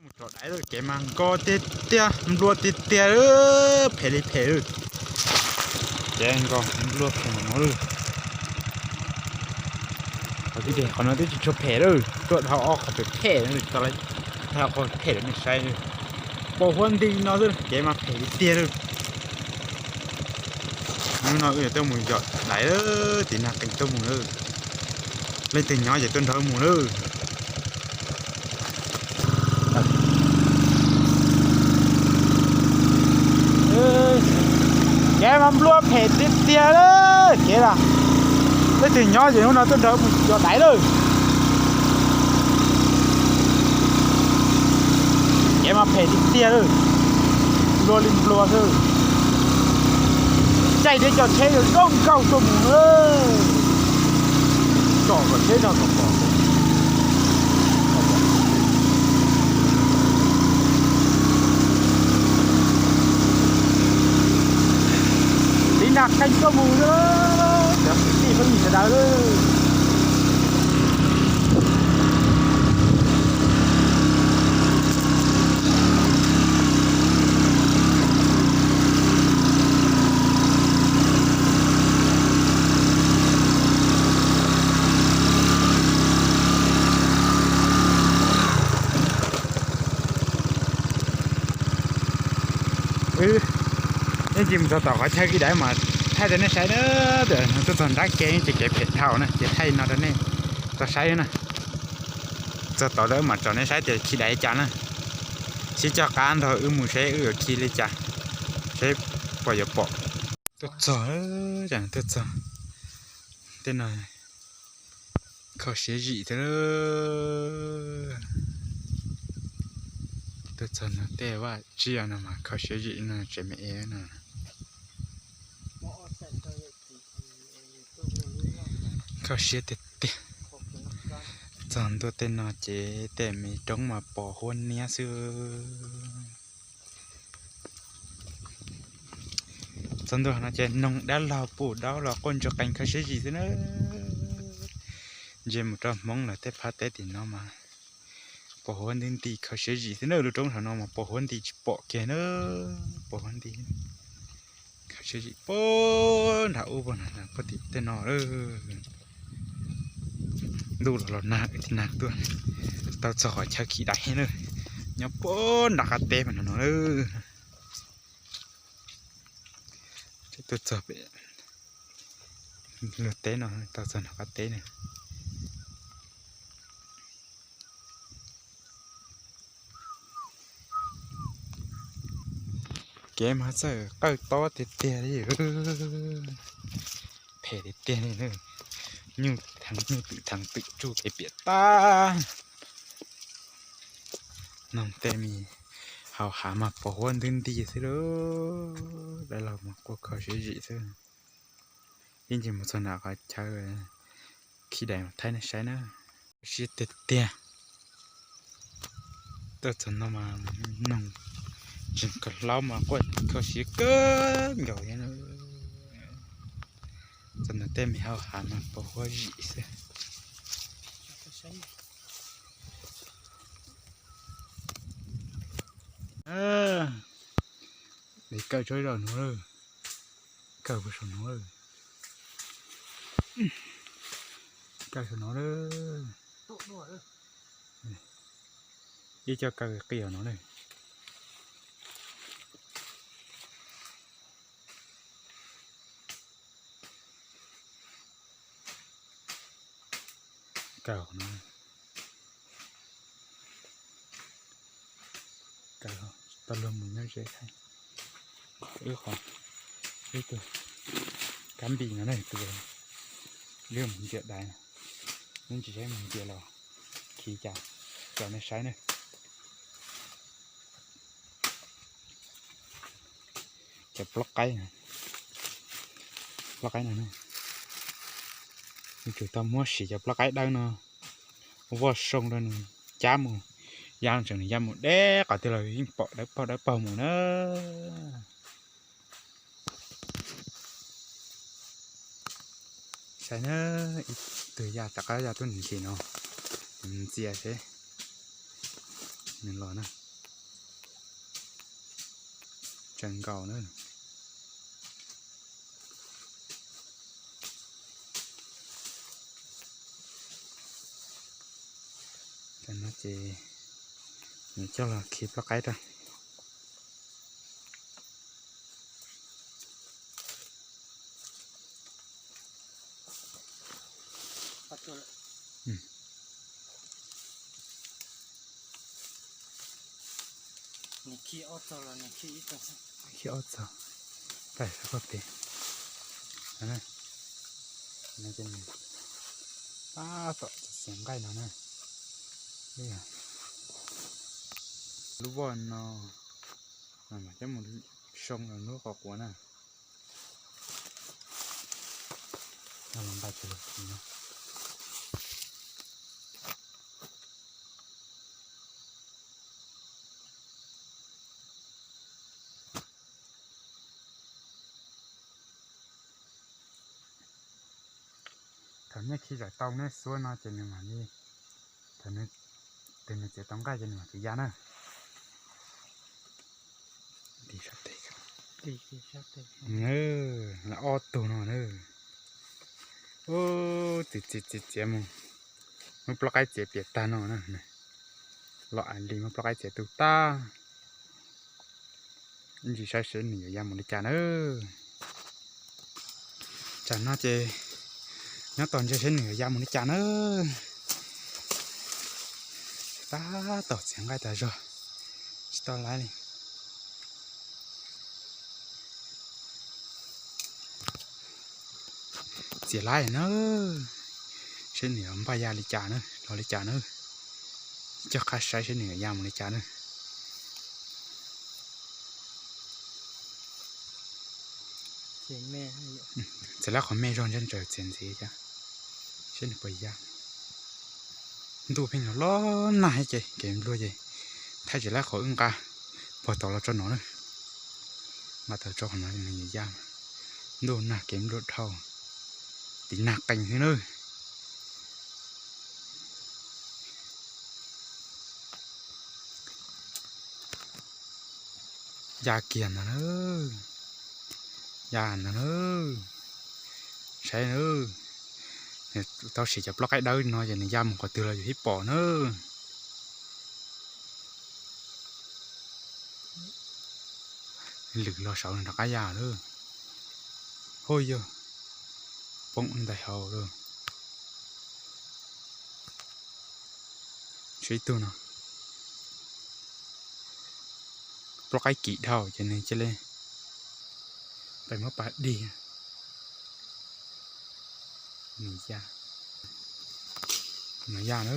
Tso daiv lawm, kev mas nkos tiag tiag, nplua tiag tiag, phem li phem lawm. Kev nkos nplua phem no lawm. Qhov no twb tsis tshua phem lawm, tuaj dhau ob qhov phem phem, tso dhau qhov phem rau nej saib. Pos huab nti no xwb, kev mas phem tiag tiag lawm. Hnub no wb yuav tuaj mus yos daiv lawm, tiv nag qees tuaj mus lawm. Leej twg nyob ces tuaj nrog wb mus lawm. Kev mas nplua phem tiag tiag lawm kev a. Leej twg nyob ces hnub no tuaj nrog wb mus yos daiv lawm. Kev mas phem tiag tiag lawm, nplua li nplua xwb. Caij thiab cov tsheb zoo nkauj tuaj mus, tsom kom tsheb nrog kom pom. Tiv nag qees tuaj mus, cov kwv tij phooj ywg sawv daws. Wb yeej tsis mus txog tom qhov chaw khi daiv mas thaij rau nej saib na. Tuaj txog nrab kev ces kev phem dhau na ces thaij no rau nej tau saib na. Txog tod lawm mam tsom nej saib tias khi daiv li cas na. Sib coj qab nrog wb mus seb wb yuav khi li cas, seb puas yuav pom. Tuaj txog, tuaj txog tej no kho siab zim thiab. Tuaj txog no tej vaj tsiaj no mas kho siab zim no tsev me es no. Kho siab tiag tiag. Txog ntua tej no ces tej me roob mas pos huab niab xwb. Txog ntua no ces noog dab laug pum dab los quaj ntsuag qees kho siab zim xwb na. Ntsia mus rau Hmoob lawv tej phab teb tim no mas pos huab nti nti kho siab zim xwb na. Lub roob saum no mas pos huab nti tsis pom kiag na. Pos huab nti kho siab zim puag nram ub puag tim tej no lawm. Ntuj los los nag, wb tiv nag tuaj tau txog qhov chaw khi daiv na, nyob puag nram qab teb mas no no lawm. Tuaj txog pem luag teb no, tau txog nram qab teb na. Kev mas txawj qawj tob tiag tiag li, phem tiag tiag li. Nyuj theev nyuj twm theev twm tsuj kev piam tag. Noog tej me hau hav mas pos huab ntwb nti xwb lauj, dab laug mas quaj kho siab zim xwb. Ib ntsis mus txog nram qhov chaw khi dais mas thaij nej saib na. Siab tiag tiag. Tuaj txog no mas noog tseem kawg hlaub mas quaj kho siab kawg nkaus li. Txog nram tej me hau hav mas pos huab zim xwb. Li kawg tsob zaum no lawm, kawg puag saum no lawm, kawg saum no lawm. Ib co kawg qis no lawm. Kawg no, kawg tau luag mus nyob ze thaij. Wb qhov, wb tus kab npis no ne, tus luag mus ntsia dais, neb ntsia saib mus ntsia los khi cas, tso nej saib ne. Cov plaub qaib, plaub qaib no, yuav tsum tau muab siv cov plaub qaib dawb no voj soo rau nws cab mus, ya tseem nws ya mus deb qhov twg los yeej pom dawb paug dawb paug mus na. Saib na, ib tug ya rov qab ya tuaj ntsia no, ntxias seb. Nws los na, tseem nkaus na. Tam no ces nws coj los khi plob qaib rau. Khi ob txog, pais sab qhov pem. Tab tom txiav nqaij no na. Lub voj no mas coj mus soo los lub qhov quav na. Thaum nej khi zam tau nej xuab no ces nws mam li, thaum nws, tus nws txiav tau nqaij ces nws mam txiav ya na. Ob tug no na. Ub, txiav txiav txiav txiav mus, muab plob qaib txiav piam tag no na. Los a li muab plob qaib txiav tu tag. Ntsis saib seb nws yuav ya mus li cas na. Tsam no ces nyob tos ntsia seb nws yuav ya mus li cas na. Tab tom txiav nqaij tas zog, tsis tau laib li. Txiav laib na, seb nws yuav npaj ya li cas na, los li cas na. Coj qab saib seb nws yuav ya mus li cas na. Txiav laib qhov me zog ntshe tseem txiav ntxiv thiab, seb nws puas ya. Ntuj pheej los los nag thiab ces kev nplua ces thaij tsis laib qhov wb nqa puag tod los tso no na. Nqa tau tso qhov no nws yuav ya. Ntuj nag kev nplua dhau, tiv nag qees xwb na. Ya kiag ntag na, ya ntag na. Saib na, tau siv cov plaub qaib dawb no ces nws ya mus qhov twg los yus thiaj pom na. Lwm los saud nws rov qab ya lawm. Hos yog poob ntais hauv lawm. Tshuav ib tug no, plaub qaib kim dhau ces nws cia li pais muab pas dig. Nws ya, nws ya na,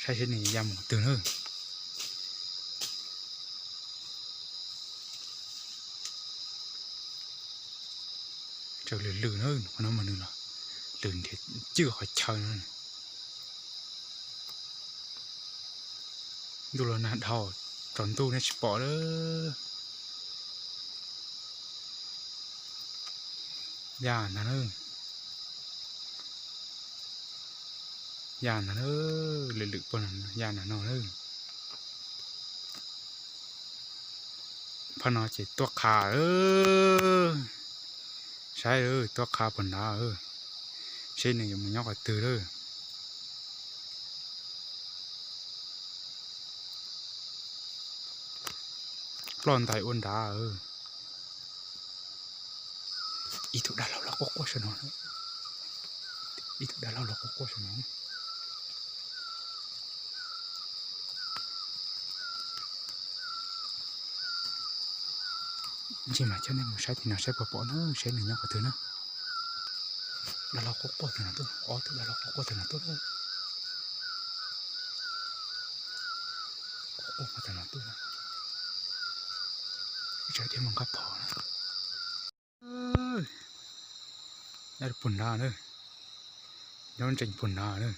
saib seb nws ya mus twg na. Tsaws lwm lwm na, qhov no mas nws los lwm nrhiav cwj qhov chaw no. Ntuj los nag dhau, tsaus ntuj nej tsis pom lawm. Ya ntag na, ya ntag na, lwm lwm puag ya ntag no na. Phab no ces tuaj qha, saib tuaj qha puag nrad, seb nws yuav mus nyob qhov twg lawm. Ploj ntais ua nrad. Ib tug dab laug los quaj quaj saum no, ib tug dab laug los quaj quaj saum no. Ntsis mas coj nej mus saib tim no saib puas pom na, saib nws nyob qhov twg na. Dab laug quaj quaj tim no tuaj, ob tug dab laug quaj quaj tim no tuaj. Quaj quaj tim no tuaj. Ib tsam thiaj mus nqa phom na. Nyob puag nrad na, nyob ntsees puag nrad na.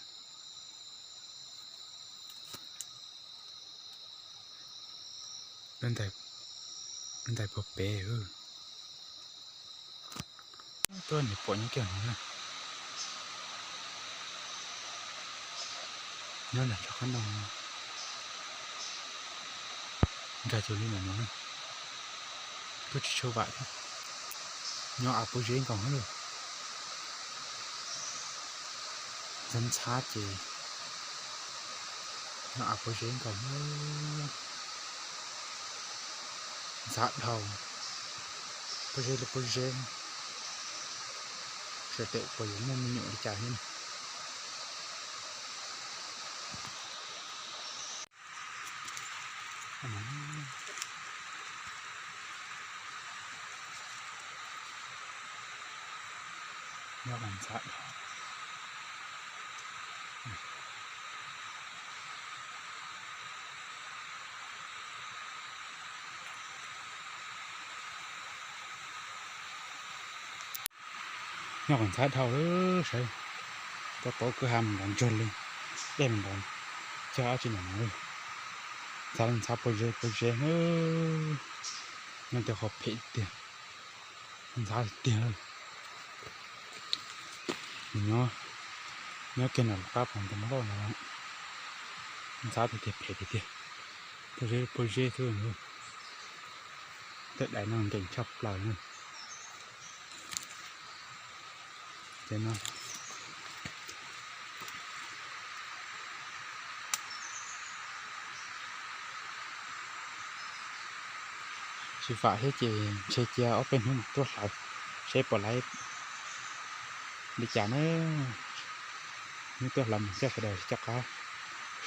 Lub ntais puag pem. Tuaj nws pom nyob kiag no na. Nyob nram tsob qab no, Nkag cuag li no no, twb tsis tshua vam thiab. Nyob av pob zeb nkaus lawm. Ntxhab ntxhab ces nyob av pob zeb nkaus. Ntxhab dhau, pob zeb li pob zeb. Sawv daws puas yuav muaj me nyuam li cas thiab. Nyob ntxhab dhau. Nyob kom ntxhab dhau lawm saib, tau pov kwj ha mus nrov ntsuag li, dej mus nrov cog dab tsi nram no. Ntxhab ntxhab pob zeb pob zeb, nyob tej qhov phem tiag, ntxhab tiag. Nyob, nyob kiag nram lub qab pov ntawd no, ntxhab tiag tiag phem tiag tiag. Pob zeb pob zeb xwb, tej dais no nkees tshaj plaws na. Ces no tsis vam thiab ces ntshe cia ob peb hnub mus tuaj hlawv seb puas laib li cas na. Hnub tuaj hlawv mus coj sawv daws coj qab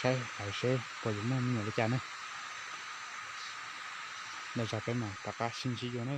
saib hlawv seb puas yuav muaj me nyuam li cas na. Lwm zaus peb mam rov qab sib ntsib dua na.